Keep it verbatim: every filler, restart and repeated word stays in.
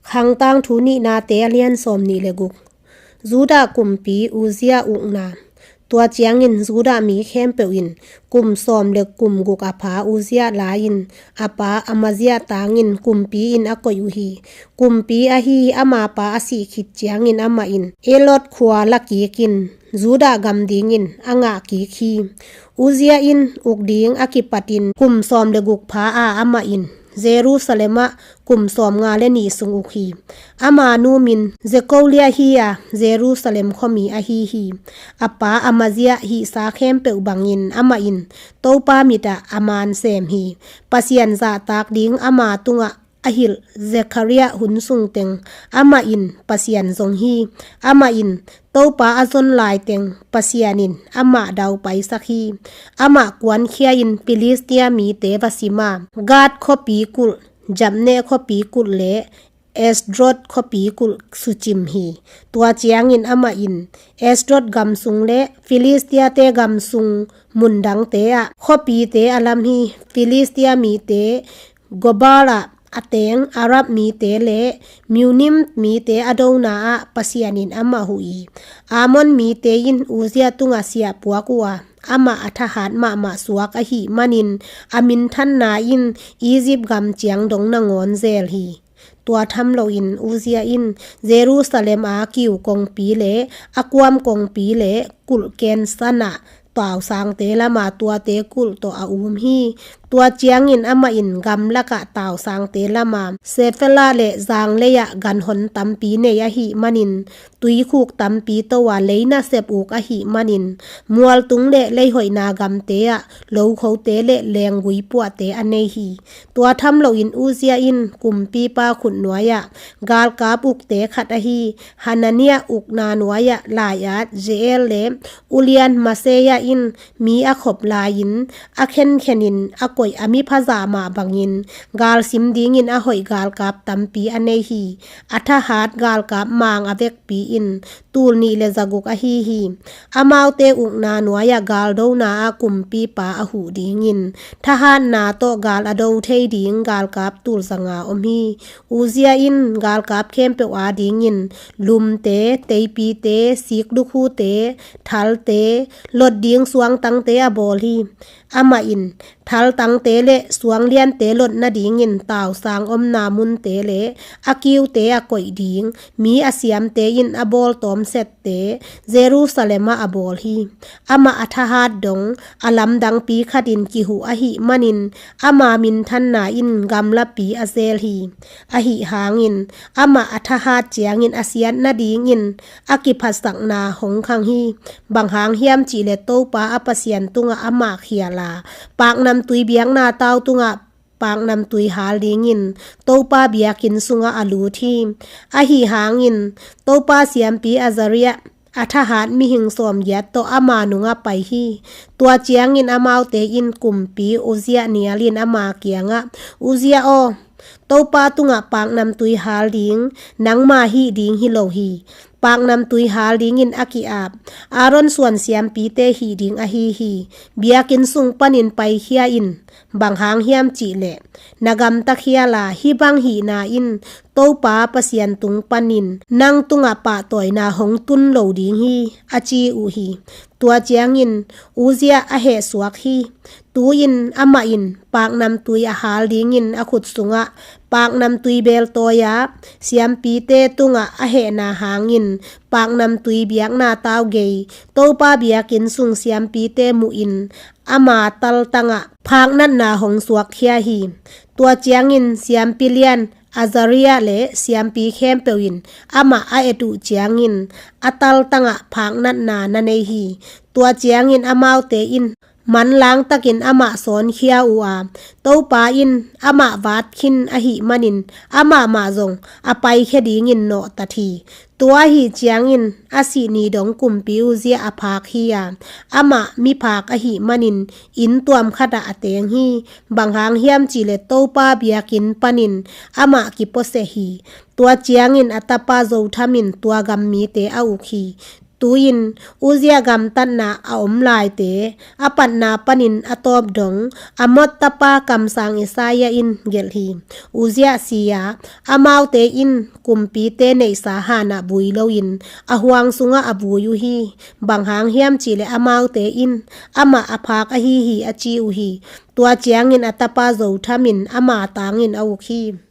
Khangtang Thu Nihnate a lian sawm nih le guk. Judah kumpi Uzziah ukna. Tua ciangin Judah mi khempeuh in kum sawm le kum guk a pha Uzziah la-in a pa Amaziah tangin kumpi in a koih uh hi. Kumpi ahi ama pa a sih khit ciangin amah in Elot khua lakik in Judah gam dingin a ngah kik hi. Uzziah in uk ding a kipatin kum sawm le guk pha a amah in Jerusalem ah kum sawm nga le nih sung uk hi. Ama nu min Jekoliah hi a, Jerusalem khuami ahi hi. A pa Amaziah hihsa khempeuh bangin amah in Topa mit ah a man sem hi. Pasian zahtak ding ama tungah a hilh Zekhariah hun sung teng amah in Pasian zong hi. Amah in Topa a zon lai teng Pasian in amah daupaisak hi. Amah kuankhia in Filistia mite va sim a, Gath khuapi kulh, Jabneh khuapi kulh le Asdod khuapi kulh sucim hi. Tua ciangin amah in Asdod gam sung le Filistiate gam sung mundangte ah khuapite a lam hi. Filistia mite Gobal ah a teng Arab mite le Meunim mite a dona ah Pasian in amah huh hi. Ammon mite in Uzziah tungah siah puak uh a, amah a thahat mahmah suak ahih manin a minthanna in Egypt gam ciang dong nangawn zel hi. Tua tham loin Uzziah in Jerusalem a kiu kongpi le a kuam kongpi le kulh kensan ah tausangte lama tuate kulh tawh a um hi. Tua ciangin amah in gamlakah tausangte lama Shephelah le zanglei ah ganhon tampi nei ahih manin tuikhuk tampi to a lei nasep uk ahih manin mualtung le leihoihna gamte ah lokhote le lenggui puahte a nei hi. Tua tham loin Uzziah in kumpipa khut nuai ah galkap ukte khat ahi Hananiah ukna nuai ah lai-at Jeiel le ulian Maseia in mi a khop lai-in a khenkhen in a koih a mipha zah mah bangin galsim dingin a hoih galkap tampi a nei hi. A thahat galkap mang a vekpi in tul nih le zaguk ahi hi. Amaute ukna nuai ah galdona ah kumpipa a huh dingin thahatna tawh gal a do thei ding galkap tul zanga om hi. Uzziah in galkap khempeuh a dingin lumte, teipite, siklukhute, thalte, lot ding suangtangte a bawl hi. Amah in thaltangte le suangliante lot nadingin tausang omna munte le a kiute a koih ding mi a siamte in a bawl tawmsette Jerusalem ah a bawl hi. Amah a thahat dong a lamdangpi khatin kihuh ahih manin ama minthanna in gamlapi a zel hi. Ahi hangin amah a thahat ciangin a siat nadingin a kiphatsakna hong khang hi. Bang hang hiam cihleh Topa a Pasian tungah amah khial a, paknamtui biakna tau tungah paknamtui hal dingin Topa biakinn sungah a lut hi. Ahi hangin Topa siampi Azariah a thahat mihing sawmgiat tawh ama nungah pai hi. Tua ciangin amaute in kumpi Uzziah nialin ama kiangah, Uzziah aw, Topa tungah paknamtui hal ding nangma hih ding hi lo hi. Paknamtui hal dingin a ki-ap Aaron suan siampite hih ding ahi hi. Biakinn sung panin paikhia in. Bang hang hiam cihleh na gamta khial a, hih bang hihna in Topa Pasian tung panin nang tungah pahtawina hong tun lo ding hi, a ci uh hi. Tua ciangin Uzziah a hehsuak hi. Tu-in amah in paknamtui a hal dingin a khut sungah paknamtui beltawi a, siampite tungah a hehna hangin paknamtui biakna tau gei Topa biakinn sung siampite muhin ama taltangah phaknatna hong suakkhia hi. Tua ciangin siampi lian Azariah le siampi khempeuh in amah a et uh ciangin a taltangah phaknatna na nei hi. Tua ciangin amaute in manlangtakin amah sawnkhia uh a, Topa in amah vat khin ahih manin amah mah zong a paikhia dingin nawhtat hi. Tua ahi ciangin a sih ni dong kumpi Uzziah a phak hi a, amah miphak ahih manin inn tuam khatah a teng hi. Bang hang hiam cihleh Topa biakinn panin amah kipuaseh hi. Tua ciangin a tapa Jotham in tua gam mite a uk hi. Tu-in Uzziah gamtatna a om laite a patna panin a tawp dong Amoz tapa kamsang Isaiah in gelh hi. Uzziah si a, amaute in kumpite neihsa hanah vui loin a huang sungah a vui uh hi. Bang hang hiam cihleh amaute in amah a phak ahi hi a ci uh hi. Tua ciangin a tapa Jotham in ama tangin a uk hi.